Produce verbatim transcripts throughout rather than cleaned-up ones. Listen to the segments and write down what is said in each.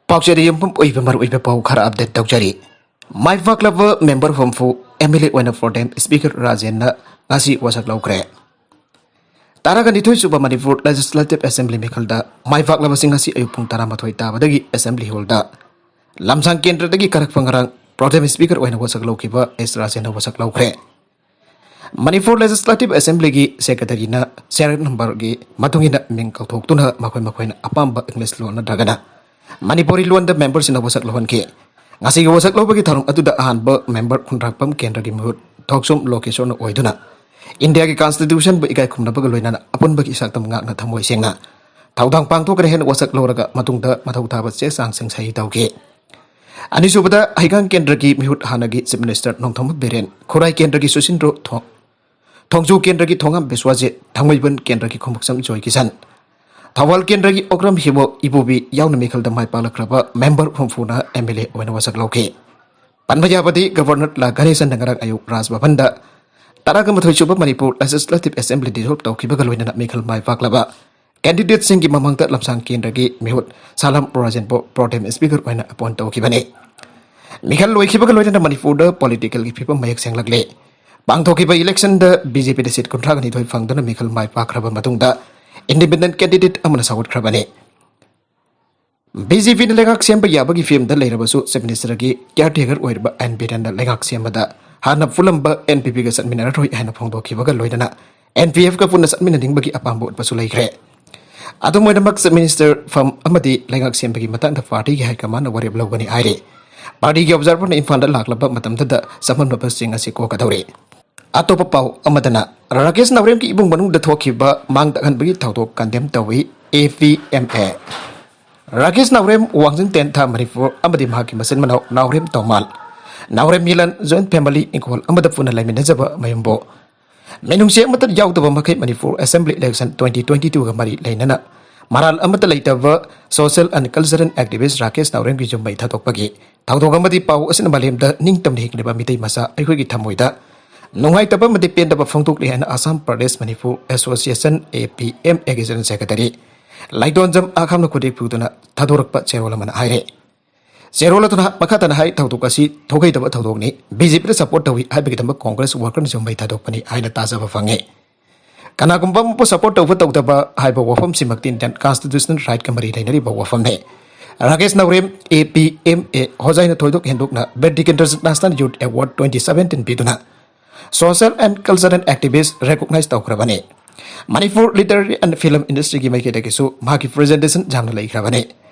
ꯄꯥꯎꯆꯦꯗ ꯌꯨꯝꯐꯝ ꯑꯣꯏꯕ ꯃꯔꯨꯑꯣꯏꯕ ꯄꯥꯎ ꯈꯔ ꯑꯞꯗꯦꯠ ꯇꯧꯖꯔꯤ꯫ ꯃꯥꯏ ꯄꯥꯛꯂꯕ ꯃꯦꯝꯕꯔ ꯍꯨꯝꯐꯨ ꯑꯦꯝ ꯑꯦꯜ ꯑꯦ ꯑꯣꯏꯅ ꯄ꯭ꯔꯣꯇꯦꯝ ꯁ꯭ꯄꯤꯀꯔ ꯔꯥꯖꯦꯟꯅ ꯉꯁꯤ ꯋꯥꯁꯛ ꯂꯧꯈ꯭ꯔꯦ꯫ ꯇꯔꯥꯒ ꯅꯤꯊꯣꯏ ꯁꯨꯕ ꯃꯅꯤꯄꯨꯔ ꯂꯦꯖꯤꯁꯂꯦꯇꯤꯚ ꯑꯦꯁꯦꯝꯕ꯭ꯂꯤ ꯃꯤꯈꯜꯗ ꯃꯥꯏ ꯄꯥꯛꯂꯕꯁꯤꯡ ꯉꯁꯤ ꯑꯌꯨꯛ ꯄꯨꯡ ꯇꯔꯥꯃꯥꯊꯣꯏ ꯇꯥꯕꯗꯒꯤ ꯑꯦꯁꯦꯝꯕ꯭ꯂꯤ ꯍꯣꯜꯗ ꯂꯝꯁꯥꯡ ꯀꯦꯟꯗ꯭ꯔꯗꯒꯤ ꯀꯥꯔꯛꯄ ꯉꯔꯥꯡ ꯄ꯭ꯔꯣꯇꯦꯝ ꯁ꯭ꯄꯤꯀꯔ ꯑꯣꯏꯅ ꯋꯥꯁꯛ ꯂꯧꯈꯤꯕ ꯑꯦꯁ ꯔꯥꯖꯦꯟꯅ ꯋꯥꯁꯛ ꯂꯧꯈ꯭ꯔꯦ꯫ ꯃꯅꯤꯄꯨꯔ ꯂꯦꯖꯤꯁꯂꯦꯇꯤꯚ ꯑꯦꯁꯦꯝꯕ꯭ꯂꯤꯒꯤ ꯁꯦꯀ꯭ꯔꯦꯇꯔꯤꯅ ꯁꯦꯔꯤꯌꯦꯜ ꯅꯝꯕꯔꯒꯤ ꯃꯇꯨꯡ ꯏꯟꯅ ꯃꯤꯡ ꯀꯧꯊꯣꯛꯇꯨꯅ ꯃꯈꯣꯏ ꯃꯈꯣꯏꯅ ꯑꯄꯥꯝꯕ ꯏꯪꯂꯤꯁ ꯂꯣꯟ ꯅꯠꯇ꯭ꯔꯒꯅ ꯃꯅꯤꯄꯨꯔꯤ ꯂꯣꯟꯗ ꯃꯦꯝꯕꯔꯁꯤꯡꯅ ꯋꯥꯁꯛ ꯂꯧꯍꯟꯈꯤ꯫ ꯉꯁꯤꯒꯤ ꯋꯥꯁꯛ ꯂꯧꯕꯒꯤ ꯊꯧꯔꯝ ꯑꯗꯨꯗ ꯑꯍꯥꯟꯕ ꯃꯦꯝꯕꯔ ꯈꯨꯟꯗ꯭ꯔꯥꯛꯄꯝ ꯀꯦꯟꯗ꯭ꯔꯒꯤ ꯃꯤꯍꯨꯠ ꯊꯣꯛꯆꯣꯝ ꯂꯣꯀꯦꯁꯣꯔꯅ ꯑꯣꯏꯗꯨꯅ ꯏꯟꯗꯤꯌꯥꯒꯤ ꯀꯟꯁꯇꯤꯇ꯭ꯌꯨꯁꯟꯕꯨ ꯏꯀꯥꯏ ꯈꯨꯝꯅꯕꯒ ꯂꯣꯏꯅꯅ ꯑꯄꯨꯟꯕꯒꯤ ꯏꯁꯥꯛꯇꯝ ꯉꯥꯛꯅ ꯊꯃꯣꯏ ꯁꯦꯡꯅ ꯊꯧꯗꯥꯡ ꯄꯥꯡꯊꯣꯛꯀꯅꯤ ꯍꯥꯏꯅ ꯋꯥꯁꯛ ꯂꯧꯔꯒ ꯃꯇꯨꯡꯗ ꯃꯊꯧ ꯊꯥꯕ ꯆꯦ ꯆꯥꯡꯁꯤꯡ ꯁꯍꯤ ꯇꯧꯈꯤ꯫ ꯑꯅꯤꯁꯨꯕꯗ ꯍꯩꯉꯥꯡ ꯀꯦꯟꯗ꯭ꯔꯒꯤ ꯃꯤꯍꯨꯠ ꯍꯥꯟꯅꯒꯤ ꯆꯤꯐ ꯃꯤꯅꯤꯁꯇꯔ ꯅꯣꯡꯊꯣꯝꯕꯝ ꯕꯤꯔꯦꯟ, ꯈꯨꯔꯥꯏ ꯀꯦꯟꯗ꯭ꯔꯒꯤ ꯁꯨꯁꯤꯟꯗ꯭ꯔꯣ ꯊꯣ-, ꯊꯣꯡꯖꯨ ꯀꯦꯟꯗ꯭ꯔꯒꯤ ꯊꯣꯉꯥꯝ ꯕꯤꯁ꯭ꯋꯥꯖꯤꯠ, ꯊꯥꯡꯃꯩꯕꯟ ꯀꯦꯟꯗ꯭ꯔꯒꯤ ꯈꯣꯡꯎꯞꯁꯝ ꯖꯣꯏ ꯀꯤꯁꯟ, ꯊꯧꯕꯥꯜ ꯀꯦꯟꯗ꯭ꯔꯒꯤ ꯑꯣꯀ꯭ꯔꯝ ꯍꯤꯕꯣ ꯏꯕꯣꯕꯤ ꯌꯥꯎꯅ ꯃꯤꯈꯜꯗ ꯃꯥꯏ ꯄꯥꯛꯂꯛꯈ꯭ꯔꯕ ꯃꯦꯝꯕꯔ ꯍꯨꯝꯐꯨꯅ ꯑꯦꯝ ꯑꯦꯜ ꯑꯦ ꯑꯣꯏꯅ ꯋꯥꯁꯛ ꯂꯧꯈꯤ꯫ ꯄꯟꯕ ꯌꯥꯕꯗꯤ ꯒꯕꯔꯅꯔ ꯂꯥ ꯒꯅꯦꯁꯟꯅ ꯉꯔꯥꯡ ꯑꯌꯨꯛ ꯔꯥꯖ ꯚꯕꯟꯗ ꯇꯔꯥꯒ ꯃꯥꯊꯣꯏ ꯁꯨꯕ ꯃꯅꯤꯄꯨꯔ ꯂꯦꯖꯤꯁꯂꯦꯇꯤꯚ ꯑꯦꯁꯦꯝꯕ꯭ꯂꯤ ꯗꯤꯖꯣꯜꯕ ꯇꯧꯈꯤꯕꯒ ꯂꯣꯏꯅꯅ ꯃꯤꯈꯜ ꯃꯥꯏ ꯄꯥꯛꯂꯕ ꯀꯦꯟꯗꯤꯗꯦꯠꯁꯤꯡꯒꯤ ꯃꯃꯥꯡꯗ ꯂꯝꯁꯥꯡ ꯀꯦꯟꯗ꯭ꯔꯒꯤ ꯃꯤꯍꯨꯠ ꯁꯥꯂꯝ ꯔꯥꯖꯦꯟꯕꯨ ꯄ꯭ꯔꯣꯇꯦꯝ ꯁ꯭ꯄꯤꯀꯔ ꯑꯣꯏꯅ ꯑꯦꯄꯣꯏꯟ ꯇꯧꯈꯤꯕꯅꯤ꯫ ꯃꯤꯈꯜ ꯂꯣꯏꯈꯤꯕꯒ ꯂꯣꯏꯅꯅ ꯃꯅꯤꯄꯨꯔꯗ ꯄꯣꯂꯤꯇꯤꯀꯦꯜꯒꯤ ꯐꯤꯕꯝ ꯃꯌꯦꯛ ꯁꯦꯡꯂꯛꯂꯦ꯫ ꯄꯥꯡꯊꯣꯛꯈꯤꯕ ꯏꯂꯦꯛꯁꯟꯗ ꯕꯤ ꯖꯦ ꯄꯤꯗ ꯁꯤꯠ ꯀꯨꯟꯊ꯭ꯔꯥꯒ ꯅꯤꯊꯣꯏ ꯐꯪꯗꯨꯅ ꯃꯤꯈꯜ ꯃꯥꯏ ꯄꯥꯛꯈ꯭ꯔꯕ ꯃꯇꯨꯡꯗ ꯏꯟꯗꯤꯄꯦꯟꯗꯦꯟꯠ ꯀꯦꯟꯗꯤꯗꯦꯠ ꯑꯃꯅ ꯁꯧꯒꯠꯈ꯭ꯔꯕꯅꯤ꯫ ꯕꯤ ꯖꯦ ꯄꯤꯅ ꯂꯩꯉꯥꯛ ꯁꯦꯝꯕ ꯌꯥꯕꯒꯤ ꯐꯤꯕꯝꯗ ꯂꯩꯔꯕꯁꯨ ꯆꯤꯐ ꯃꯤꯅꯤꯁꯇꯔꯒꯤ ꯀꯤꯌꯥꯔ ꯇꯦꯀꯔ ꯑꯣꯏꯔꯤꯕ ꯑꯦꯟ ꯕꯤꯔꯦꯟꯅ ꯂꯩꯉꯥꯛ ꯁꯦꯝꯕꯗ ꯍꯥꯟꯅ ꯄꯨꯜꯂꯝꯕ ꯑꯦꯟ ꯄꯤ ꯄꯤꯒ ꯆꯠꯃꯤꯟꯅꯔꯔꯣꯏ ꯍꯥꯏꯅ ꯐꯣꯡꯗꯣꯛꯈꯤꯕꯒ ꯂꯣꯏꯅꯅ ꯑꯦꯟ ꯄꯤ ꯑꯦꯐꯀ ꯄꯨꯟꯅ ꯆꯠꯃꯤꯟꯅꯅꯤꯡꯕꯒꯤ ꯑꯄꯥꯝꯕ ꯎꯠꯄꯁꯨ ꯂꯩꯈ꯭ꯔꯦ꯫ ꯑꯗꯨꯝ ꯑꯣꯏꯅꯃꯛ ꯆꯤꯐ ꯃꯤꯅꯤꯁꯇꯔ ꯐꯝ ꯑꯃꯗꯤ ꯂꯩꯉꯥꯛ ꯁꯦꯝꯕꯒꯤ ꯃꯇꯥꯡꯗ ꯄꯥꯔꯇꯤꯒꯤ ꯍꯥꯏ ꯀꯃꯥꯟꯅ ꯋꯥꯔꯦꯞ ꯂꯧꯒꯅꯤ ꯍꯥꯏꯔꯤ꯫ ꯄꯥꯔꯇꯤꯒꯤ ꯑꯣꯕꯖꯥꯔꯚꯔꯅ ꯏꯝꯐꯥꯜꯗ ꯂꯥꯛꯂꯕ ꯃꯇꯝꯗꯨꯗ ꯆꯃꯝꯅꯕꯁꯤꯡ ꯑꯁꯤ ꯀꯣꯛꯀꯗꯧꯔꯤ꯫ ꯑꯇꯣꯞꯄ ꯄꯥꯎ ꯑꯃꯗꯅ ꯔꯥꯀꯦꯁ ꯅꯥꯎꯔꯦꯝꯒꯤ ꯏꯃꯨꯡ ꯃꯅꯨꯡꯗ ꯊꯣꯛꯈꯤꯕ ꯃꯥꯡ ꯇꯥꯛꯍꯟꯕꯒꯤ ꯊꯧꯗꯣꯛ ꯀꯟꯗꯦꯝ ꯇꯧꯏ ꯑꯦ ꯄꯤ ꯑꯦꯝ ꯑꯦ꯫ ꯔꯥꯀꯦꯁ ꯅꯥꯎꯔꯦꯝ ꯋꯥꯡꯖꯤꯡ ꯇꯦꯟꯊꯥ ꯃꯅꯤꯄꯨꯔ ꯑꯃꯗꯤ ꯃꯍꯥꯛꯀꯤ ꯃꯆꯤꯟ ꯃꯅꯥꯎ ꯅꯥꯎꯔꯦꯝ ꯇꯣꯃꯥꯜ, ꯅꯥꯎꯔꯦꯝ ꯃꯤꯂꯟ ꯖꯣꯏꯟꯠ ꯐꯦꯃꯤꯂꯤ ꯏꯪꯈꯣꯜ ꯑꯃꯗ ꯄꯨꯟꯅ ꯂꯩꯃꯤꯟꯅꯖꯕ ꯃꯌꯨꯝꯕꯨ ꯃꯤꯅꯨꯡꯁꯤ ꯑꯃꯠꯇ ꯌꯥꯎꯗꯕ ꯃꯈꯩ Manipur assembly election twenty twenty ꯇꯨꯒ ꯃꯔꯤ ꯂꯩꯅꯅ ꯃꯔꯥꯜ ꯑꯃꯠꯇ ꯂꯩꯇꯕ social and cultural activist Rakesh ꯅꯥꯎꯔꯦꯝꯒꯤ ꯌꯨꯝ ꯃꯩ ꯊꯥꯗꯣꯛꯄꯒꯤ ꯊꯧꯗꯣꯛ ꯑꯃꯗꯤ ꯄꯥꯎ ꯑꯁꯤꯅ ꯃꯥꯂꯦꯝꯗ ꯅꯤꯡꯇꯝꯅ ꯍꯤꯡꯂꯤꯕ ꯃꯤꯇꯩ ꯃꯆꯥ ꯑꯩꯈꯣꯏꯒꯤ ꯊꯃꯣꯏꯗ ꯅꯨꯡꯉꯥꯏꯇꯕ ꯑꯃꯗꯤ ꯄꯦꯟꯗꯕ ꯐꯣꯡꯗꯣꯛꯂꯤ ꯍꯥꯏꯅ ꯑꯁꯥꯝ ꯄ꯭ꯔꯗꯦꯁ ꯃꯅꯤꯄꯨꯔ ꯑꯦꯁꯣꯁꯤꯌꯦꯁꯟ, ꯑꯦ ꯄꯤ ꯑꯦꯝ ꯑꯦꯒꯤ ꯖꯦꯅꯔꯦꯜ ꯁꯦꯀ꯭ꯔꯦꯇꯔꯤ ꯂꯥꯏꯗꯣꯟꯖꯝ ꯑꯈꯥꯝꯅ ꯈꯨꯗꯦꯛ ꯄꯨꯗꯨꯅ ꯊꯥꯗꯣꯔꯛꯄ ꯆꯦꯔꯣꯜ ꯑꯃꯅ ꯍꯥꯏꯔꯦ꯫ ꯆꯦꯔꯣꯜ ꯑꯗꯨꯅ ꯃꯈꯥ ꯇꯥꯅ ꯍꯥꯏ, ꯊꯧꯗꯣꯛ ꯑꯁꯤ ꯊꯧꯒꯩꯗꯕ ꯊꯧꯗꯣꯛꯅꯤ, ꯕꯤ ꯖꯦ ꯄꯤꯗ ꯁꯄꯣꯔꯠ ꯇꯧꯏ ꯍꯥꯏꯕꯒꯤꯗꯃꯛ ꯀꯣꯡꯒ꯭ꯔꯦꯁ ꯋꯥꯔꯀꯔꯅꯁꯨ ꯃꯩ ꯊꯥꯗꯣꯛꯄꯅꯤ ꯍꯥꯏꯅ ꯇꯥꯖꯕ ꯐꯪꯉꯤ꯫ ꯀꯅꯥꯒꯨꯝꯕ ꯑꯃꯕꯨ ꯁꯄꯣꯔꯠ ꯇꯧꯕ ꯇꯧꯗꯕ ꯍꯥꯏꯕ ꯋꯥꯐꯝꯁꯤꯃꯛꯇꯤ ꯏꯟꯗꯤꯌꯟ ꯀꯟꯁꯇꯤꯇ꯭ꯌꯨꯁꯅꯦꯜ ꯔꯥꯏꯠꯀ ꯃꯔꯤ ꯂꯩꯅꯔꯤꯕ ꯋꯥꯐꯝꯅꯤ꯫ ꯔꯥꯀꯦꯁ ꯅꯥꯎꯔꯦꯝ, ꯑꯦ ꯄꯤ ꯑꯦꯝ ꯑꯦ, ꯍꯣꯖꯥꯏꯅ ꯊꯣꯏꯗꯣꯛ ꯍꯦꯟꯗꯣꯛꯅ Bir Tikendrajit national youth award twenty seventeen ꯄꯤꯗꯨꯅ social and cultural activist recognize ꯇꯧꯈ꯭ꯔꯕꯅꯤ꯫ ꯃꯅꯤꯄꯨꯔ literary and film industryꯒꯤ ꯃꯥꯏꯀꯩꯗꯒꯤꯁꯨ ꯃꯍꯥꯛꯀꯤ ꯄ꯭ꯔꯖꯦꯟꯇꯦꯁꯟ ꯌꯥꯝꯅ ꯂꯩꯈ꯭ꯔꯕꯅꯤ꯫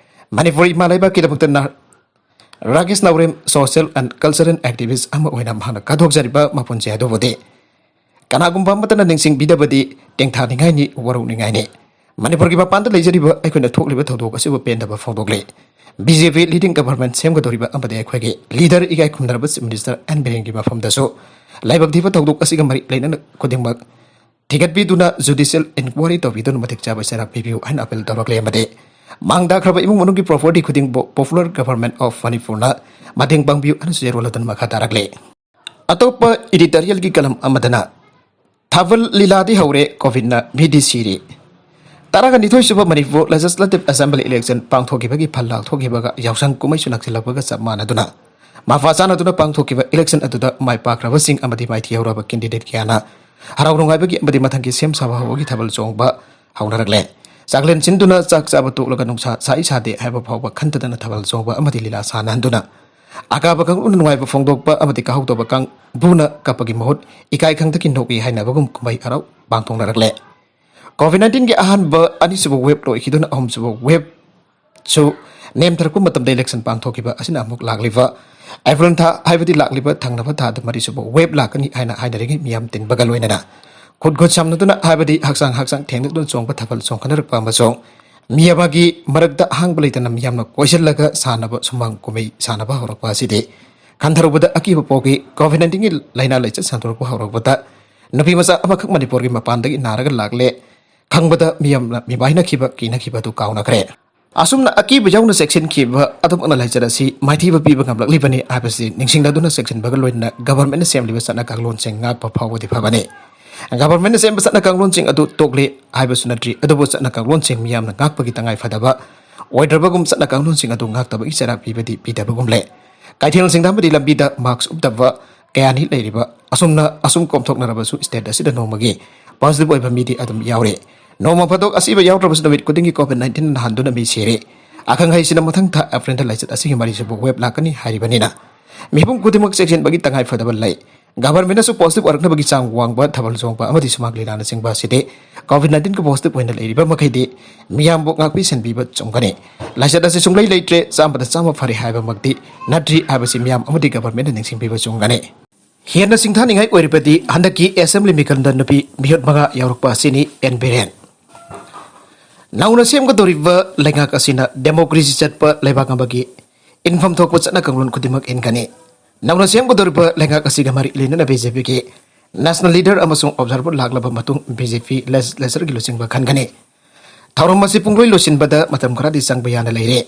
ꯃꯅꯤꯄꯨꯔ ꯏꯃꯥ ꯂꯩꯕꯥꯛꯀꯤꯗꯃꯛꯇ ꯅ-, ꯔꯥꯀꯦꯁ ꯅꯥꯎꯔꯦꯝ social and cultural activist ꯑꯃ ꯑꯣꯏꯅ ꯃꯍꯥꯛꯅ ꯀꯠꯊꯣꯛꯆꯔꯤꯕ ꯃꯄꯨꯟꯁꯤ ꯑꯗꯨꯕꯨꯗꯤ ꯀꯅꯥꯒꯨꯝꯕ ꯑꯃꯠꯇꯅ ꯅꯤꯡꯁꯤꯡꯕꯤꯗꯕꯗꯤ ꯇꯦꯡꯊꯥꯅꯤꯡꯉꯥꯏꯅꯤ, ꯋꯥꯔꯧꯅꯤꯡꯉꯥꯏꯅꯤ꯫ ꯃꯅꯤꯄꯨꯔꯒꯤ ꯃꯄꯥꯟꯗ ꯂꯩꯖꯔꯤꯕ ꯑꯩꯈꯣꯏꯅ ꯊꯣꯛꯂꯤꯕ ꯊꯧꯗꯣꯛ ꯑꯁꯤꯕꯨ ꯄꯦꯟꯗꯕ ꯐꯣꯡꯗꯣꯛꯂꯤ꯫ ꯕꯤ ꯖꯦ ꯄꯤ leading government ꯁꯦꯝꯒꯗꯧꯔꯤꯕ ꯑꯃꯗꯤ ꯑꯩꯈꯣꯏꯒꯤ leader ꯏꯀꯥꯏ ꯈꯨꯝꯅꯔꯕ Chief Minister ꯑꯦꯟ ꯕꯤꯔꯦꯟꯒꯤ ꯃꯐꯝꯗꯁꯨ ꯂꯥꯏꯕꯛ ꯊꯤꯕ ꯊꯧꯗꯣꯛ ꯑꯁꯤꯒ ꯃꯔꯤ ꯂꯩꯅꯅ ꯈꯨꯗꯤꯡꯃꯛ ꯊꯤꯒꯠꯄꯤꯗꯨꯅ judicial inquiry ꯇꯧꯕꯤꯗꯨꯅ ꯃꯇꯤꯛ ꯆꯥꯕ ꯆꯩꯔꯥꯛ ꯄꯤꯕꯤꯌꯨ ꯍꯥꯏꯅ appeal ꯇꯧꯔꯛꯂꯦ ꯑꯃꯗꯤ ꯃꯥꯡ ꯇꯥꯈ꯭ꯔꯕ ꯏꯃꯨꯡ ꯃꯅꯨꯡꯒꯤ property ꯈꯨꯗꯤꯡꯕꯨ Popular Government of ꯃꯅꯤꯄꯨꯔꯅ ꯃꯇꯦꯡ ꯄꯥꯡꯕꯤꯌꯨ ꯍꯥꯏꯅꯁꯨ ꯆꯦꯔꯣꯜ ꯑꯗꯨꯅ ꯃꯈꯥ ꯇꯥꯔꯛꯂꯤ꯫ ꯑꯇꯣꯞꯄ editorialꯒꯤ ꯀꯂꯝ ꯑꯃꯗꯅ ꯊꯥꯕꯜ ꯂꯤꯂꯥꯗꯤ ꯍꯧꯔꯦ, ꯀꯣꯚꯤꯗꯅ ꯃꯤꯗꯤ ꯁꯤꯔꯤ꯫ ꯇꯔꯥꯒ ꯅꯤꯊꯣꯏ ꯁꯨꯕ ꯃꯅꯤꯄꯨꯔ Legislative Assembly election ꯄꯥꯡꯊꯣꯛꯈꯤꯕꯒꯤ ꯐꯜ ꯂꯥꯎꯊꯣꯛꯈꯤꯕꯒ ꯌꯥꯎꯁꯪ ꯀꯨꯝꯍꯩꯁꯨ ꯅꯛꯁꯤꯜꯂꯛꯄꯒ ꯆꯞ ꯃꯥꯟꯅꯗꯨꯅ ꯃꯄꯥ ꯆꯥꯟꯅꯗꯨꯅ ꯄꯥꯡꯊꯣꯛꯈꯤꯕ election ꯑꯗꯨꯗ ꯃꯥꯏ ꯄꯥꯛꯈ꯭ꯔꯕꯁꯤꯡ ꯑꯃꯗꯤ ꯃꯥꯏꯊꯤ ꯍꯧꯔꯕ candidate ꯀꯌꯥꯅ ꯍꯔꯥꯎ ꯅꯨꯡꯉꯥꯏꯕꯒꯤ ꯑꯃꯗꯤ ꯃꯊꯪꯒꯤ ꯁꯦꯝ ꯁꯥꯕ ꯍꯧꯕꯒꯤ ꯊꯥꯕꯜ ꯆꯣꯡꯕ ꯍꯧꯅꯔꯛꯂꯦ꯫ ꯆꯥꯛꯂꯦꯟ ꯁꯤꯟꯗꯨꯅ ꯆꯥꯛ ꯆꯥꯕ ꯇꯣꯛꯂꯒ ꯅꯨꯡꯁꯥ ꯁꯥꯏ ꯁꯥꯗꯦ ꯍꯥꯏꯕ ꯐꯥꯎꯕ ꯈꯟꯊꯗꯅ ꯊꯥꯕꯜ ꯆꯣꯡꯕ ꯑꯃꯗꯤ ꯂꯤꯂꯥ ꯁꯥꯟꯅꯍꯟꯗꯨꯅ ꯑꯀꯥꯕ ꯀꯥꯡꯕꯨꯅ ꯅꯨꯡꯉꯥꯏꯕ ꯐꯣꯡꯗꯣꯛꯄ ꯑꯃꯗꯤ ꯀꯥꯍꯧꯗꯕ ꯀꯥꯡꯕꯨꯅ ꯀꯞꯄꯒꯤ ꯃꯍꯨꯠ ꯏꯀꯥꯏ ꯈꯪꯗꯒꯤ ꯅꯣꯛꯏ ꯍꯥꯏꯅꯕꯒꯨꯝ ꯀꯨꯝꯍꯩ ꯍꯔꯥꯎ ꯄꯥꯡꯊꯣꯛꯅꯔꯛꯂꯦ꯫ ꯀꯣꯚꯤꯗ ꯅꯥꯏꯟꯇꯤꯟꯒꯤ ꯑꯍꯥꯟꯕ ꯑꯅꯤꯁꯨꯕ wave ꯂꯣꯏꯈꯤꯗꯨꯅ ꯑꯍꯨꯝꯁꯨꯕ wave ꯁꯨ ꯅꯦꯝꯊꯔꯛꯄ ꯃꯇꯝꯗ election ꯄꯥꯡꯊꯣꯛꯈꯤꯕ ꯑꯁꯤꯅ ꯑꯃꯨꯛ ꯂꯥꯛꯂꯤꯕ ꯑꯦꯄ꯭ꯔꯤꯜ ꯊꯥ, ꯍꯥꯏꯕꯗꯤ ꯂꯥꯛꯂꯤꯕ ꯊꯪꯅꯕ ꯊꯥꯗ ꯃꯔꯤꯁꯨꯕ wave ꯂꯥꯛꯀꯅꯤ ꯍꯥꯏꯅ ꯍꯥꯏꯅꯔꯤꯉꯩ ꯃꯤꯌꯥꯝ ꯇꯤꯟꯕꯒ ꯂꯣꯏꯅꯅ ꯈꯨꯠ ꯈꯨꯠ ꯁꯝꯅꯗꯨꯅ ꯍꯥꯏꯕꯗꯤ ꯍꯛꯆꯥꯡ ꯍꯛꯆꯥꯡ ꯊꯦꯡꯅꯗꯨꯅ ꯆꯣꯡꯕ ꯊꯥꯕꯜ ꯆꯣꯡꯈꯠꯅꯔꯛꯄ ꯑꯃꯁꯨꯡ ꯃꯤ ꯑꯃꯒꯤ ꯃꯔꯛꯇ ꯑꯍꯥꯡꯕ ꯂꯩꯇꯅ ꯃꯤꯌꯥꯝꯅ ꯀꯣꯏꯁꯤꯜꯂꯒ ꯁꯥꯟꯅꯕ ꯁꯨꯃꯥꯡ ꯀꯨꯝꯍꯩ ꯁꯥꯟꯅꯕ ꯍꯧꯔꯛꯄ ꯑꯁꯤꯗꯤ ꯈꯟꯊꯔꯨꯕꯗ ꯑꯀꯤꯕ ꯄꯣꯛꯏ꯫ ꯀꯣꯚꯤꯗ ꯅꯥꯏꯟꯇꯤꯟꯒꯤ ꯂꯥꯏꯅꯥ ꯂꯥꯏꯆꯠ ꯁꯟꯗꯣꯔꯛꯄ ꯍꯧꯔꯛꯄꯗ ꯅꯨꯄꯤ ꯃꯆꯥ ꯑꯃꯈꯛ ꯃꯅꯤꯄꯨꯔꯒꯤ ꯃꯄꯥꯟꯗꯒꯤ ꯅꯥꯔꯒ ꯂꯥꯛꯂꯦ ꯈꯪꯕꯗ ꯃꯤꯌꯥꯝꯅ ꯃꯤꯃꯥꯏꯅꯈꯤꯕ, ꯀꯤꯅꯈꯤꯕ ꯑꯗꯨ ꯀꯥꯎꯅꯈ꯭ꯔꯦ꯫ ꯑꯁꯨꯝꯅ ꯑꯀꯤꯕ ꯌꯥꯎꯅ ꯆꯦꯛꯁꯤꯟꯈꯤꯕ ꯑꯗꯨꯃꯛꯅ ꯂꯥꯏꯆꯠ ꯑꯁꯤ ꯃꯥꯏꯊꯤꯕ ꯄꯤꯕ ꯉꯝꯂꯛꯂꯤꯕꯅꯤ ꯍꯥꯏꯕꯁꯤ ꯅꯤꯡꯁꯤꯡꯂꯗꯨꯅ ꯆꯦꯛꯁꯤꯟꯕꯒ ꯂꯣꯏꯅꯅ governmentꯅ ꯁꯦꯝꯂꯤꯕ ꯆꯠꯅ ꯀꯥꯡꯂꯣꯟꯁꯤꯡ ꯉꯥꯛꯄ ꯐꯥꯎꯕꯗꯤ ꯐꯕꯅꯤ꯫ ꯒꯚꯔꯟꯃꯦꯟꯠꯅ ꯁꯦꯝꯕ ꯆꯠꯅ ꯀꯥꯡꯂꯣꯟꯁꯤꯡ ꯑꯗꯨ ꯇꯣꯛꯂꯦ ꯍꯥꯏꯕꯁꯨ ꯅꯠꯇ꯭ꯔꯤ, ꯑꯗꯨꯕꯨ ꯆꯠꯅ ꯀꯥꯡꯂꯣꯟꯁꯤꯡ ꯃꯤꯌꯥꯝꯅ ꯉꯥꯛꯄꯒꯤ ꯇꯉꯥꯏ ꯐꯗꯕ ꯑꯣꯏꯗ꯭ꯔꯕꯒꯨꯝ ꯆꯠꯅ ꯀꯥꯡꯂꯣꯟꯁꯤꯡ ꯑꯗꯨ ꯉꯥꯛꯇꯕꯒꯤ ꯆꯩꯔꯥꯛ ꯄꯤꯕꯗꯤ ꯄꯤꯗꯕꯒꯨꯝꯂꯦ꯫ ꯀꯩꯊꯦꯜꯁꯤꯡꯗ ꯑꯃꯗꯤ ꯂꯝꯕꯤꯗ ꯃꯥꯛꯁ ꯎꯞꯇꯕ ꯀꯌꯥꯅꯤ ꯂꯩꯔꯤꯕ꯫ ꯑꯁꯨꯝꯅ ꯑꯁꯨꯝ ꯀꯣꯝꯊꯣꯛꯅꯔꯕꯁꯨ ꯁ꯭ꯇꯦꯠ ꯑꯁꯤꯗ ꯅꯣꯡꯃꯒꯤ ꯄꯣꯖꯤꯇꯤꯚ ꯑꯣꯏꯕ ꯃꯤꯗꯤ ꯑꯗꯨꯝ ꯌꯥꯎꯔꯤ꯫ ꯅꯣꯡꯃ ꯐꯥꯗꯣꯛ ꯑꯁꯤꯕ ꯌꯥꯎꯗ꯭ꯔꯕꯁꯨ ꯅꯨꯃꯤꯠ ꯈꯨꯗꯤꯡꯒꯤ ꯀꯣꯚꯤꯗ ꯅꯥꯏꯟꯇꯤꯟ ꯅꯥꯍꯟꯗꯨꯅ ꯃꯤ ꯁꯤꯔꯦ꯫ ꯑꯈꯪ ꯑꯍꯩꯁꯤꯅ ꯃꯊꯪ ꯊꯥ ꯑꯦꯄ꯭ꯔꯤꯜꯗ ꯂꯥꯏꯆꯠ ꯑꯁꯤꯒꯤ ꯃꯔꯤꯁꯨꯕ ꯋꯦꯕ ꯂꯥꯛꯀꯅꯤ ꯍꯥꯏꯔꯤꯕꯅꯤꯅ ꯃꯤꯄꯨꯝ ꯈꯨꯗꯤꯡꯃꯛ ꯆꯦꯛꯁꯤꯟꯕꯒꯤ ꯇꯉꯥꯏ ꯐꯗꯕ ꯂꯩ꯫ ꯒꯚꯔꯟꯃꯦꯟꯠꯅꯁꯨ ꯄꯣꯖꯤꯇꯤꯚ ꯑꯣꯏꯔꯛꯅꯕꯒꯤ ꯆꯥꯡ ꯋꯥꯡꯕ ꯊꯥꯕꯜ ꯆꯣꯡꯕ ꯑꯃꯗꯤ ꯁꯨꯃꯥꯡ ꯂꯤꯂꯥꯅꯆꯤꯡꯕ ꯑꯁꯤꯗꯤ ꯀꯣꯚꯤꯗ ꯅꯥꯏꯟꯇꯤꯟꯒꯤ ꯄꯣꯖꯤꯇꯤꯚ ꯑꯣꯏꯅ ꯂꯩꯔꯤꯕ ꯃꯈꯩꯗꯤ ꯃꯤꯌꯥꯝꯕꯨ ꯉꯥꯛꯄꯤ ꯁꯦꯟꯕꯤꯕ ꯆꯨꯝꯒꯅꯤ꯫ ꯂꯥꯏꯆꯠ ꯑꯁꯤ ꯁꯨꯡꯂꯩ ꯂꯩꯇ꯭ꯔꯦ, ꯆꯥꯝꯃꯗ ꯆꯥꯝꯃ ꯐꯔꯦ ꯍꯥꯏꯕꯃꯛꯇꯤ ꯅꯠꯇ꯭ꯔꯤ ꯍꯥꯏꯕꯁꯤ ꯃꯤꯌꯥꯝ ꯑꯃꯗꯤ ꯒꯚꯔꯟꯃꯦꯟꯠꯅ ꯅꯤꯡꯁꯤꯡꯕꯤꯕ ꯆꯨꯝꯒꯅꯤ꯫ ꯍꯦꯟꯅ ꯁꯤꯡꯊꯥꯅꯤꯡꯉꯥꯏ ꯑꯣꯏꯔꯤꯕꯗꯤ ꯍꯟꯗꯛꯀꯤ ꯑꯦꯁꯦꯝꯕ꯭ꯂꯤ ꯃꯤꯈꯜꯗ ꯅꯨꯄꯤ ꯃꯤꯍꯨꯠ ꯃꯉꯥ ꯌꯥꯎꯔꯛꯄ ꯑꯁꯤꯅꯤ꯫ ꯑꯦꯟ ꯕꯤꯔꯦꯟ꯫ ꯅꯧꯅ ꯁꯦꯝꯒꯗꯧꯔꯤꯕ ꯂꯩꯉꯥꯛ ꯑꯁꯤꯅ ꯗꯦꯃꯣꯀ꯭ꯔꯦꯁꯤ ꯆꯠꯄ ꯂꯩꯕꯥꯛ ꯑꯃꯒꯤ ꯏꯟꯐꯝ ꯊꯣꯛꯄ ꯆꯠꯅ ꯀꯥꯡꯂꯣꯟ ꯈꯨꯗꯤꯡꯃꯛ ꯏꯟꯒꯅꯤ꯫ ꯅꯧꯅ ꯁꯦꯝꯒꯗꯧꯔꯤꯕ ꯂꯩꯉꯥꯛ ꯑꯁꯤꯒ ꯃꯔꯤ ꯂꯩꯅꯅ ꯕꯤ ꯖꯦ ꯄꯤꯒꯤ ꯅꯦꯁꯅꯦꯜ ꯂꯤꯗꯔ ꯑꯃꯁꯨꯡ ꯑꯣꯕꯖꯥꯔꯚꯔ ꯂꯥꯛꯂꯕ ꯃꯇꯨꯡ ꯕꯤ ꯖꯦ ꯄꯤ ꯂꯦꯖꯤꯁꯂꯦꯆꯔꯒꯤ ꯂꯨꯆꯤꯡꯕ ꯈꯟꯒꯅꯤ꯫ ꯊꯧꯔꯝ ꯑꯁꯤ ꯄꯨꯡꯂꯣꯏ ꯂꯣꯏꯁꯤꯟꯕꯗ ꯃꯇꯝ ꯈꯔꯗꯤ ꯆꯪꯕ ꯌꯥꯅ ꯂꯩꯔꯦ꯫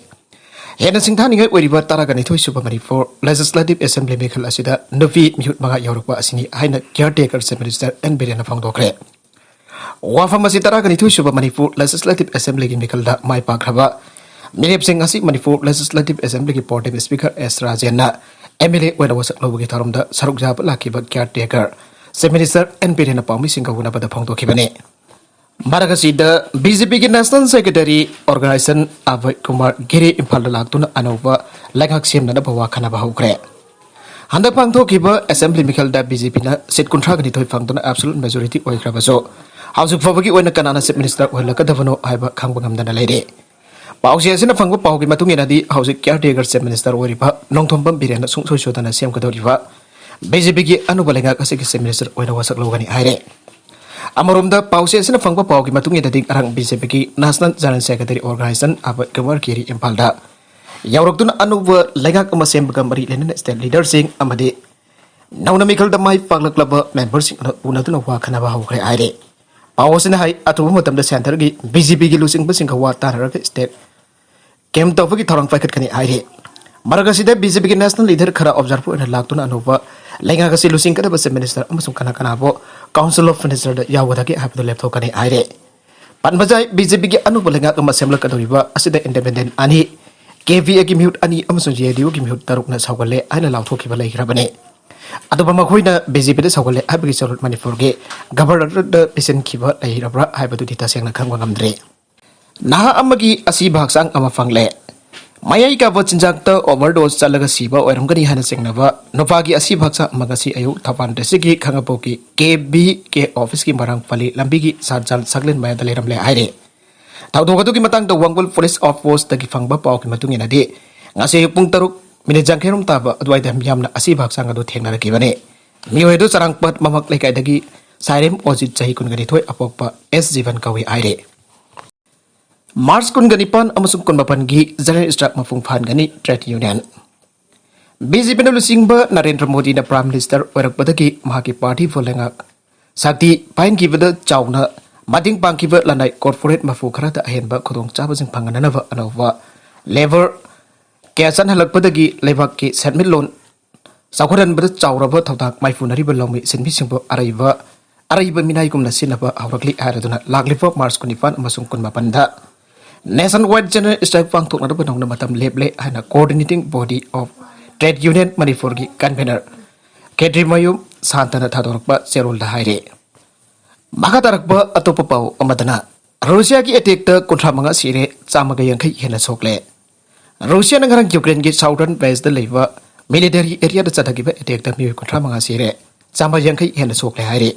ꯍꯦꯟꯅ ꯁꯤꯡꯊꯥꯅꯤꯡꯉꯥꯏ ꯑꯣꯏꯔꯤꯕ ꯇꯔꯥꯒ ꯅꯤꯊꯣꯏ ꯁꯨꯕ ꯃꯅꯤꯄꯨꯔ ꯂꯦꯖꯤꯁꯂꯦꯇꯤꯚ ꯑꯦꯁꯦꯝꯕ꯭ꯂꯤ ꯃꯤꯈꯜ ꯑꯁꯤꯗ ꯅꯨꯄꯤ ꯃꯤꯍꯨꯠ ꯃꯉꯥ ꯌꯥꯎꯔꯛꯄ ꯑꯁꯤꯅꯤ ꯍꯥꯏꯅ ꯀꯤꯌꯥꯔ ꯇꯦꯀꯔ ꯆꯤꯐ ꯃꯤꯅꯤꯁꯇꯔ ꯑꯦꯟ ꯕꯤꯔꯦꯟꯅ ꯐꯣꯡꯗꯣꯛꯈ꯭ꯔꯦ꯫ ꯋꯥꯐꯝ ꯑꯁꯤ ꯇꯔꯥꯒ ꯅꯤꯊꯣꯏ ꯁꯨꯕ ꯃꯅꯤꯄꯨꯔ ꯂꯦꯖꯤꯁꯂꯦꯇꯤꯚ ꯑꯦꯁꯦꯝꯕ꯭ꯂꯤꯒꯤ ꯃꯤꯈꯜꯗ ꯃꯥꯏ ꯄꯥꯛꯈ꯭ꯔꯕ ꯃꯤꯔꯦꯞꯁꯤꯡ ꯑꯁꯤ ꯃꯅꯤꯄꯨꯔ ꯂꯦꯖꯤꯁꯂꯦꯇꯤꯚ ꯑꯦꯁꯦꯝꯕ꯭ꯂꯤꯒꯤ ꯄ꯭ꯔꯣꯇꯦꯝ ꯁ꯭ꯄꯤꯀꯔ ꯑꯦꯁ ꯔꯥꯖꯦꯟꯅ ꯑꯦꯝ ꯑꯦꯜ ꯑꯦ ꯑꯣꯏꯅ ꯋꯥꯁꯛ ꯂꯧꯕꯒꯤ ꯊꯧꯔꯝꯗ ꯁꯔꯨꯛ ꯌꯥꯕ ꯂꯥꯛꯈꯤꯕ caretaker chief minister N ꯕꯤꯔꯦꯟꯅ ꯄꯥꯎꯃꯤꯁꯤꯡꯒ ꯎꯅꯕꯗ ꯐꯣꯡꯗꯣꯛꯈꯤꯕꯅꯤ꯫ ꯃꯔꯛ ꯑꯁꯤꯗ ꯕꯤ ꯖꯦ ꯄꯤꯒꯤ national secretary organisation Abhay Kumar Giri ꯏꯝꯐꯥꯜꯗ ꯂꯥꯛꯇꯨꯅ ꯑꯅꯧꯕ ꯂꯩꯉꯥꯛ ꯁꯦꯝꯅꯅꯕ ꯋꯥ ꯈꯟꯅꯕ ꯍꯧꯈ꯭ꯔꯦ꯫ ꯍꯟꯗꯛ ꯄꯥꯡꯊꯣꯛꯈꯤꯕ ꯑꯦꯁꯦꯝꯕ꯭ꯂꯤ ꯃꯤꯈꯜꯗ ꯕꯤ ꯖꯦ ꯄꯤꯅ ꯁꯤꯠ ꯀꯨꯟꯊ꯭ꯔꯥꯒ ꯅꯤꯊꯣꯏ ꯐꯪꯗꯨꯅ ꯑꯦꯕꯁꯣꯂꯨꯠ ꯃꯦꯖꯣꯔꯤꯇꯤ ꯑꯣꯏꯈ꯭ꯔꯕꯁꯨ, ꯍꯧꯖꯤꯛ ꯐꯥꯎꯕꯒꯤ ꯑꯣꯏꯅ ꯀꯅꯥꯅ ꯆꯤꯐ ꯃꯤꯅꯤꯁꯇꯔ ꯑꯣꯏꯍꯜꯂꯛꯀꯗꯕꯅꯣ ꯍꯥꯏꯕ ꯈꯪꯕ ꯉꯝꯗꯅ ꯂꯩꯔꯦ꯫ ꯄꯥꯎꯆꯦ ꯑꯁꯤꯅ ꯐꯪꯕ ꯄꯥꯎꯒꯤ ꯃꯇꯨꯡ ꯏꯟꯅꯗꯤ, ꯍꯧꯖꯤꯛ ꯀꯤꯌꯥꯔ ꯇꯦꯀꯔ ꯆꯤꯐ ꯃꯤꯅꯤꯁꯇꯔ ꯑꯣꯏꯔꯤꯕ ꯅꯣꯡꯊꯣꯝꯕꯝ ꯕꯤꯔꯦꯟꯅ ꯁꯨꯡꯁꯣꯏ ꯁꯣꯏꯗꯅ ꯁꯦꯝꯒꯗꯧꯔꯤꯕ ꯕꯤ ꯖꯦ ꯄꯤꯒꯤ ꯑꯅꯧꯕ ꯂꯩꯉꯥꯛ ꯑꯁꯤꯒꯤ ꯆꯤꯐ ꯃꯤꯅꯤꯁꯇꯔ ꯑꯣꯏꯅ ꯋꯥꯁꯛ ꯂꯧꯒꯅꯤ ꯍꯥꯏꯔꯦ꯫ ꯑꯃꯔꯣꯝꯗ, ꯄꯥꯎꯆꯦ ꯑꯁꯤꯅ ꯐꯪꯕ ꯄꯥꯎꯒꯤ ꯃꯇꯨꯡ ꯏꯟꯅꯗꯤ, ꯉꯔꯥꯡ ꯕꯤ ꯖꯦ ꯄꯤꯒꯤ national general secretary organisation Abhay Kumar Giri ꯏꯝꯐꯥꯜꯗ ꯌꯧꯔꯛꯇꯨꯅ ꯑꯅꯧꯕ ꯂꯩꯉꯥꯛ ꯑꯃ ꯁꯦꯝꯕꯒ ꯃꯔꯤ ꯂꯩꯅꯅ ꯁ꯭ꯇꯦꯠ ꯂꯤꯗꯔꯁꯤꯡ ꯑꯃꯗꯤ ꯅꯧꯅ ꯃꯤꯈꯜꯗ ꯃꯥꯏ ꯄꯥꯛꯂꯛꯂꯕ ꯃꯦꯝꯕꯔꯁꯤꯡ ꯑꯗꯨ ꯎꯅꯗꯨꯅ ꯋꯥ ꯈꯟꯅꯕ ꯍꯧꯈ꯭ꯔꯦ ꯍꯥꯏꯔꯦ꯫ ꯄꯥꯎ ꯑꯁꯤꯅ ꯍꯥꯏ, ꯑꯊꯨꯕ ꯃꯇꯝꯗ ꯁꯦꯟꯇꯔꯒꯤ ꯕꯤ ꯖꯦ ꯄꯤꯒꯤ ꯂꯨꯆꯤꯡꯕꯁꯤꯡꯒ ꯋꯥ ꯇꯥꯅꯔꯒ ꯁ꯭ꯇꯦꯠ ꯀꯦꯝ ꯇꯧꯕꯒꯤ ꯊꯧꯔꯥꯡ ꯄꯥꯏꯈꯠꯀꯅꯤ ꯍꯥꯏꯔꯤ꯫ ꯃꯔꯛ ꯑꯁꯤꯗ BJPꯒꯤ national leader ꯈꯔ observer ꯑꯣꯏꯅ ꯂꯥꯛꯇꯨꯅ ꯑꯅꯧꯕ ꯂꯩꯉꯥꯛ ꯑꯁꯤ ꯂꯨꯆꯤꯡꯒꯗꯕ Chief Minister ꯑꯃꯁꯨꯡ ꯀꯅꯥ ꯀꯅꯥꯕꯨ Council of Ministerꯗ ꯌꯥꯎꯒꯗꯒꯦ ꯍꯥꯏꯕꯗꯨ ꯂꯦꯞꯊꯣꯛꯀꯅꯤ ꯍꯥꯏꯔꯦ꯫ ꯄꯟꯕ ꯌꯥꯏ, BJPꯒꯤ ꯑꯅꯧꯕ ꯂꯩꯉꯥꯛ ꯑꯃ ꯁꯦꯝꯂꯛꯀꯗꯧꯔꯤꯕ ꯑꯁꯤꯗ independent ꯑꯅꯤ, KVAꯒꯤ ꯃꯤꯍꯨꯠ ꯑꯅꯤ ꯑꯃꯁꯨꯡ JDUꯒꯤ ꯃꯤꯍꯨꯠ ꯇꯔꯨꯛꯅ ꯁꯧꯒꯠꯂꯦ ꯍꯥꯏꯅ ꯂꯥꯎꯊꯣꯛꯈꯤꯕ ꯂꯩꯈ꯭ꯔꯕꯅꯤ꯫ ꯑꯗꯨꯕꯨ ꯃꯈꯣꯏꯅ BJPꯗ ꯁꯧꯒꯠꯂꯦ ꯍꯥꯏꯕꯒꯤ ꯆꯔꯣꯜ ꯃꯅꯤꯄꯨꯔꯒꯤ Governorꯗ ꯄꯤꯁꯤꯟꯈꯤꯕ ꯂꯩꯔꯕ꯭ꯔꯥ ꯍꯥꯏꯕꯗꯨꯗꯤ ꯇꯁꯦꯡꯅ ꯈꯪꯕ ꯉꯝꯗ꯭ꯔꯤ꯫ ꯅꯍꯥ ꯑꯃꯒꯤ ꯑꯁꯤꯕ ꯍꯛꯆꯥꯡ ꯑꯃ ꯐꯪꯂꯦ꯫ ꯃꯌꯥꯏ ꯀꯥꯕ ꯆꯤꯟꯖꯥꯛꯇ overdose ꯆꯠꯂꯒ ꯁꯤꯕ ꯑꯣꯏꯔꯝꯒꯅꯤ ꯍꯥꯏꯅ ꯆꯤꯡꯅꯕ ꯅꯨꯄꯥꯒꯤ ꯑꯁꯤꯕ ꯍꯛꯆꯥꯡ ꯑꯃ ꯉꯁꯤ ꯑꯌꯨꯛ ꯊꯧꯕꯥꯜ districtꯀꯤ ꯈꯥꯉꯕꯣꯛꯀꯤ KVK officeꯀꯤ ꯃꯔꯥꯡ ꯄꯜꯂꯤ ꯂꯝꯕꯤꯒꯤ ꯁꯥꯔꯖꯥꯜ ꯁꯛꯂꯦꯟ ꯃꯌꯥꯗ ꯂꯩꯔꯝꯂꯦ ꯍꯥꯏꯔꯤ꯫ ꯊꯧꯗꯣꯛ ꯑꯗꯨꯒꯤ ꯃꯇꯥꯡꯗ ꯋꯥꯡꯒꯣꯜ police outpostꯇꯒꯤ ꯐꯪꯕ ꯄꯥꯎꯒꯤ ꯃꯇꯨꯡ ꯏꯟꯅꯗꯤ, ꯉꯁꯤ ꯑꯌꯨꯛ ꯄꯨꯡ ꯇꯔꯨꯛ ꯃꯤꯅꯤꯠ ꯌꯥꯡꯈꯩꯔꯣꯝ ꯇꯥꯕ ꯑꯗꯨꯋꯥꯏꯗ ꯃꯤꯌꯥꯝꯅ ꯑꯁꯤꯕ ꯍꯛꯆꯥꯡ ꯑꯗꯨ ꯊꯦꯡꯅꯔꯛꯈꯤꯕꯅꯤ꯫ ꯃꯤꯑꯣꯏ ꯑꯗꯨ ꯆꯔꯥꯡꯄꯥꯠ ꯃꯃꯛ ꯂꯩꯀꯥꯏꯗꯒꯤ ꯁꯥꯏꯔꯦꯝ ꯑꯣꯖꯤꯠ, ꯆꯍꯤ ꯀꯨꯟꯒ ꯅꯤꯊꯣꯏ, ꯑꯄꯣꯛꯄ ꯑꯦꯁ ꯖꯤꯕꯟ ꯀꯧꯏ ꯍꯥꯏꯔꯤ꯫ ꯃꯥꯔꯆ ꯀꯨꯟꯒ ꯅꯤꯄꯥꯟ ꯑꯃꯁꯨꯡ ꯀꯨꯟꯃꯥꯄꯟꯒꯤ general strike ꯃꯄꯨꯡ ꯐꯥꯍꯟꯒꯅꯤ trade union꯫ BJPꯅ ꯂꯨꯆꯤꯡꯕ ꯅꯔꯦꯟꯗ꯭ꯔ ꯃꯣꯗꯤꯅ Prime Minister ꯑꯣꯏꯔꯛꯄꯗꯒꯤ ꯃꯍꯥꯛꯀꯤ partyꯕꯨ ꯂꯩꯉꯥꯛ ꯁꯛꯇꯤ ꯄꯥꯏꯍꯟꯈꯤꯕꯗ ꯆꯥꯎꯅ ꯃꯇꯦꯡ ꯄꯥꯡꯈꯤꯕ ꯂꯅꯥꯏ corporate ꯃꯄꯨ ꯈꯔꯗ ꯑꯍꯦꯟꯕ ꯈꯨꯗꯣꯡꯆꯥꯕꯁꯤꯡ ꯐꯪꯍꯟꯅꯅꯕ ꯑꯅꯧꯕ labour ꯀꯌꯥ ꯆꯠꯍꯜꯂꯛꯄꯗꯒꯤ ꯂꯩꯕꯥꯛꯀꯤ ꯁꯦꯟꯃꯤꯠꯂꯣꯟ ꯆꯥꯎꯈꯠꯍꯟꯕꯗ ꯆꯥꯎꯔꯕ ꯊꯧꯗꯥꯡ ꯃꯥꯏꯄꯨꯅꯔꯤꯕ ꯂꯧꯃꯤ ꯁꯤꯟꯃꯤꯁꯤꯡꯕꯨ ꯑꯔꯩꯕ, ꯑꯔꯩꯕ ꯃꯤꯅꯥꯏꯒꯨꯝꯅ ꯁꯤꯟꯅꯕ ꯍꯧꯔꯛꯂꯤ ꯍꯥꯏꯔꯗꯨꯅ ꯂꯥꯛꯂꯤꯕ ꯃꯥꯔꯆ ꯀꯨꯟꯅꯤꯄꯥꯟ ꯑꯃꯁꯨꯡ ꯀꯨꯟꯃꯥꯄꯟꯗ nationwide general strike ꯄꯥꯡꯊꯣꯛꯅꯅꯕ ꯅꯧꯅ ꯃꯇꯝ ꯂꯦꯞꯂꯦ ꯍꯥꯏꯅ Coordinating Body of Trade Union ꯃꯅꯤꯄꯨꯔꯒꯤ convener ꯈꯦꯇ꯭ꯔꯤꯃꯌꯨꯝ ꯁꯥꯟꯇꯅ ꯊꯥꯗꯣꯔꯛꯄ ꯆꯦꯔꯣꯜꯗ ꯍꯥꯏꯔꯤ꯫ ꯃꯈꯥ ꯇꯥꯔꯛꯄ ꯑꯇꯣꯞꯄ ꯄꯥꯎ ꯑꯃꯗꯅ, ꯔꯨꯁꯤꯌꯥꯒꯤ attackꯇ ꯀꯨꯟꯊ꯭ꯔꯥ ꯃꯉꯥ ꯁꯤꯔꯦ, ꯆꯥꯝꯃꯒ ꯌꯥꯡꯈꯩ ꯍꯦꯟꯅ ꯁꯣꯛꯂꯦ꯫ ꯔꯨꯁꯤꯌꯥꯅ ꯉꯔꯥꯡ ꯌꯨꯀ꯭ꯔꯦꯟꯒꯤ southern baseꯇ ꯂꯩꯕ military areaꯗ ꯆꯠꯊꯈꯤꯕ attackꯇ ꯃꯤꯑꯣꯏ ꯀꯨꯟꯊ꯭ꯔꯥ ꯃꯉꯥ ꯁꯤꯔꯦ, ꯆꯥꯝꯃ ꯌꯥꯡꯈꯩ ꯍꯦꯟꯅ ꯁꯣꯛꯂꯦ ꯍꯥꯏꯔꯤ꯫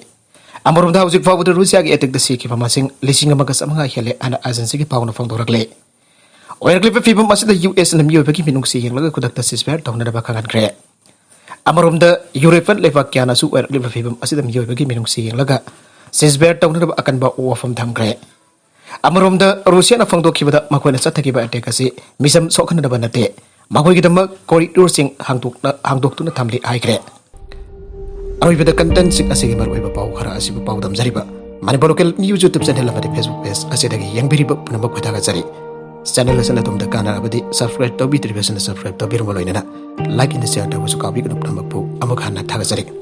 ꯑꯃꯔꯣꯝꯗ, ꯍꯧꯖꯤꯛ ꯐꯥꯎꯕꯗ ꯔꯨꯁꯤꯌꯥꯒꯤ attackꯇ ꯁꯤꯈꯤꯕ ꯃꯁꯤꯡ ꯂꯤꯁꯤꯡ ꯑꯃꯒ ꯆꯥꯝꯃꯉꯥ ꯍꯦꯜꯂꯦ ꯍꯥꯏꯅ agencyꯒꯤ ꯄꯥꯎꯅ ꯐꯣꯡꯗꯣꯔꯛꯂꯦ꯫ ꯑꯣꯏꯔꯛꯂꯤꯕ ꯐꯤꯕꯝ ꯑꯁꯤꯗ USꯅ ꯃꯤꯑꯣꯏꯕꯒꯤ ꯃꯤꯅꯨꯡꯁꯤ ꯌꯦꯡꯂꯒ ꯈꯨꯗꯛꯇ ceasefire ꯇꯧꯅꯅꯕ ꯈꯪꯍꯟꯈ꯭ꯔꯦ꯫ ꯑꯃꯔꯣꯝꯗ, European ꯂꯩꯕꯥꯛ ꯀꯌꯥꯅꯁꯨ ꯑꯣꯏꯔꯛꯂꯤꯕ ꯐꯤꯕꯝ ꯑꯁꯤꯗ ꯃꯤꯑꯣꯏꯕꯒꯤ ꯃꯤꯅꯨꯡꯁꯤ ꯌꯦꯡꯂꯒ ceasefire ꯇꯧꯅꯅꯕ ꯑꯀꯟꯕ ꯋꯥꯐꯝ ꯊꯝꯈ꯭ꯔꯦ꯫ ꯑꯃꯔꯣꯝꯗ, ꯔꯨꯁꯤꯌꯥꯅ ꯐꯣꯡꯗꯣꯛꯈꯤꯕꯗ ꯃꯈꯣꯏꯅ ꯆꯠꯊꯈꯤꯕ attack ꯑꯁꯤ ꯃꯤꯁꯝ ꯁꯣꯛꯍꯟꯅꯕ ꯅꯠꯇꯦ, ꯃꯈꯣꯏꯒꯤꯗꯃꯛ corridorꯁꯤꯡ ꯍꯥꯡꯗꯣꯛꯅ, ꯍꯥꯡꯗꯣꯛꯇꯨꯅ ꯊꯝꯂꯤ ꯍꯥꯏꯈ꯭ꯔꯦ꯫ ꯑꯔꯣꯏꯕꯗ contentꯁꯤꯡ ꯑꯁꯤꯒꯤ ꯃꯔꯨꯑꯣꯏꯕ ꯄꯥꯎ ꯈꯔ ꯑꯁꯤꯕꯨ ꯄꯥꯎꯗꯝꯖꯔꯤꯕ Manipur Local News YouTube channel ꯑꯃꯗꯤ Facebook page ꯑꯁꯤꯗꯒꯤ ꯌꯦꯡꯕꯤꯔꯤꯕ ꯄꯨꯝꯅꯃꯛꯄꯨ ꯊꯥꯒꯠꯆꯔꯤ꯫ Channel ꯑꯁꯤꯅ ꯑꯗꯣꯝꯗ ꯀꯥꯟꯅꯔꯕꯗꯤ subscribe ꯇꯧꯕꯤꯗ꯭ꯔꯤꯕꯁꯤꯡꯅ subscribe ꯇꯧꯕꯤꯔꯝꯕ ꯂꯣꯏꯅꯅ like ꯑꯃꯗꯤ share ꯇꯧꯕꯁꯨ ꯀꯥꯎꯕꯤꯒꯅꯨ꯫ ꯄꯨꯝꯅꯃꯛꯄꯨ ꯑꯃꯨꯛ ꯍꯟꯅ ꯊꯥꯒꯠꯆꯔꯤ꯫